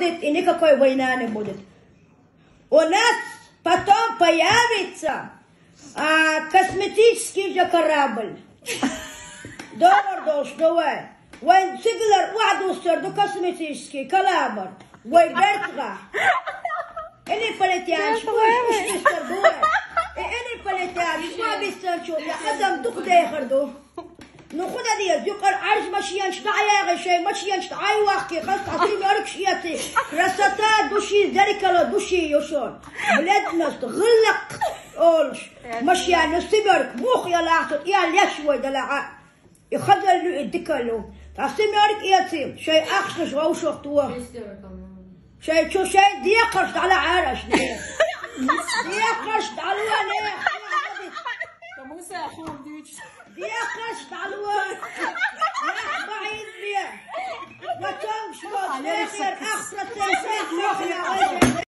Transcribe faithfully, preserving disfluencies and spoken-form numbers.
и никакой война не будет. У нас потом появится а, косметический же корабль. Доллар долуш ду вай. Вайн сигалара охьадуссар ду косметический калабр. Вай бертга. Инопланетянаш бу, уж бистар ду вай. И инопланетянаш бу бистарчул, я адам дукха дехар ду. Ну, худа деза, юкъара Ӏарж машенаш дӀа а ягӀий, шайн машенаш дӀа а вахкий, хаза цхьа симеркаш эций. Красота души, зеркало души ю шун. Бледность, гӀиллакх олуш. Машена симерк, мух ялахтут, я леш вай далагӀа. И хазаллу, и дикаллу. Цхьа симерк эций, шайн ахчанаш вовшах тоху. Шайн чу шайн декхарш дӀалаӀара аша. Декхарш дӀалуьйла. Декхарш дӀалуьйла. Нах бахьийна бе. Ва цомгуш боцу нехера ах процент.